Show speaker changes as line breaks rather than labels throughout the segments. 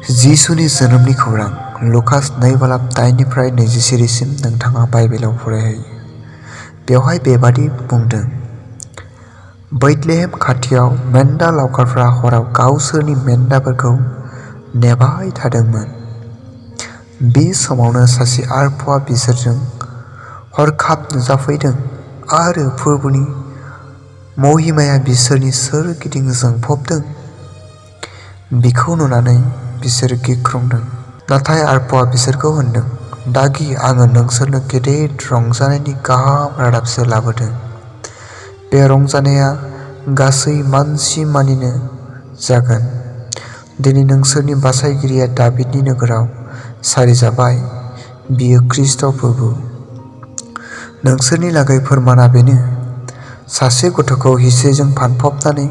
जिसुनि जोनोमनि खौरां लुकास 2:23-24 नोंथाङा बाइबेलाव फरायहैयो। बेवहाय बेबादि बुंदों, बैथलेहेम खाथियाव मेन्दा लावखारफ्रा हराव गावसोरनि मेन्दाफोरखौ नेबाय थादोंमोन। बे समावनो सासे आरफआ बिसोरजों हरखाब नुजाफैदों आरो फोरबोनि महिमाया बिसोरनि सोरगिदिं जोंफबदों। बिखौ नुनानै बिसोर गिख्रंदों। नाथाय आरफआ बिसोरखौ होनदों, दागि, आङो नोंसोरनो गेदेर रंजानायनि गाहाम रादाबसो लाबोदों। बे रंजानाया गासै मानसि मानिनो जागोन। दिनै नोंसोरनि बासायगिरिया दाबिदनि नोगोराव सारिजाबाय। बियो ख्रिस्ट' प्रभु। नोंसोरनि लागै फोरमाना बेनो, सासे गथ'खौ हिस्रिजों फानफबनानै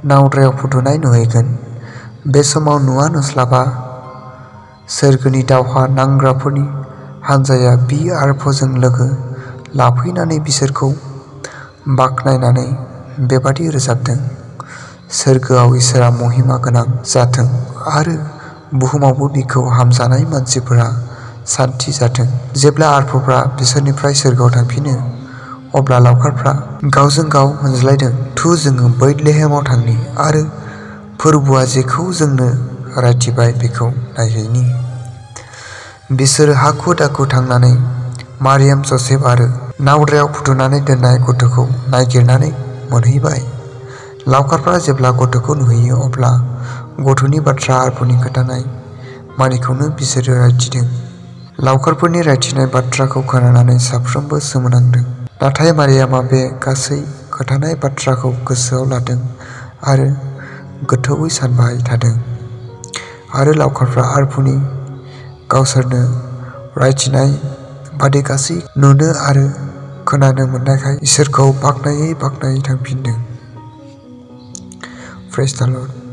नावद्रायाव फुथुनाय नुहैगोन। बे समाव नुवा नुस्लाबा सोरगोनि दावहा नांग्राफोरनि हानजाया बि आरफजों लोगो लाफैनानै बिसोरखौ बाख्नायनानै बेबादि रोजाबदों, सोरगोआव इसोरा महिमा गोनां जाथों आरो बुहुमावबो बिखौ हामजानाय मानसिफोरा सान्थि जाथों। जेब्ला आरफफ्रा बिसोरनिफ्राय सोरगोआव थांफिनो, अब्ला लावखारफ्रा गावजों गाव होनज्लायदों, थु जोङो बैथलेहेमाव थांनि आरो फोरबोआ जेखौ जोंनो रायथिबाय बेखौ नायहैनि। बिसोरो हाखु दाखु थांनानै मारियाम, जसेफ आरो नावद्रायाव फुथुनानै दोननाय गथ'खौ नागिरनानै मोनहैबाय। लावखारफ्रा जेब्ला गथ'खौ नुहैयो, अब्ला गथ'नि बाथ्रा आरफनि खोथानाय मानिखौनो बिसोरो रायथिदों। लावखारफोरनि रायथिनाय बाथ्राखौ खोनानानै साफ्रोमबो सोमोनांदों। नाथाय मारियामा बे गासै खोथानाय बाथ्राखौ गोसोआव लादों आरो गोथौवै सानबाय थादों। आरो लावखारफ्रा आरफनि गावसोरनो रायथिनाय बादि गासै नुनो आरो खोनानो मोननायखाय इसोरखौ बाख्नायै बाख्नायै थांफिनदों। प्रेज द लर्ड।